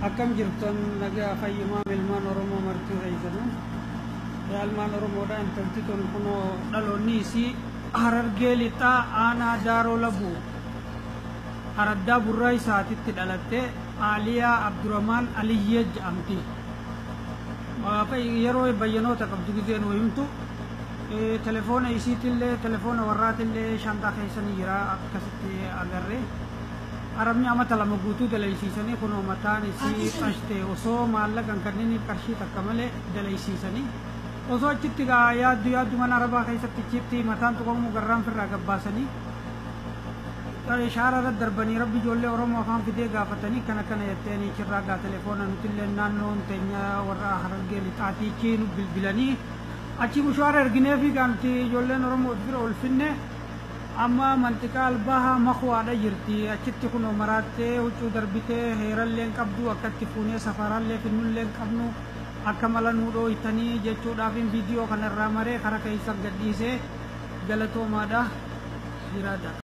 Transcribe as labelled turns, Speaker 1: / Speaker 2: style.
Speaker 1: Akkam jirtan, nagaa fayyumaa? Ilmaan Oromoo martuu keessanuu. Yaa ilmaan Oromoodha, intalti tun kunoo dhaloonni isii Harargee Lixaa, aanaa Daaroo Labuu, araddaa Burraa isaatitti dhalatte. Aaliyaa Abduramaan Aliyyee jedhamti. Yeroo bayyanoota qabdu gizee nu himtu, telefoona isiitillee, telefoona warraatillee shantaa keessanii jira, akkasitti agarre. Arabni amata 2 guutuu dalaysiisanii, kunoo mataan isii qashte, osoo maallaqan kanneen qarshii takka malee dalaysiisanii, osoo achitti gaa yaaddu yaaddu mana arabaa keessatti achitti mataan tuqamuu garraan firraa gabbaasanii shaara irra darbanii, rabbi ijoollee Oromoo afaan fidee gaafatanii kana kana jetteeni achirraa gaa telefoona nutillee naannoon teenya warra Harargee Lixaatiichi nu bilbilanii, achi mushaara erginee fi gaa nuti ijoolleen Oromoo bira ol finne. Amma mantiqaa Albaha Makwaadha jirti. Achitti kunoo maraattee huccuu darbitee, heerallee hin qabdu, akkatti fuunee safarallee finnullee hin qabnu, akka mala nuu dhooytanii jechuudhaaf viidiyoo kana irraa maree kara keessa gadhiisee. Galatoomaadha, jiraadha.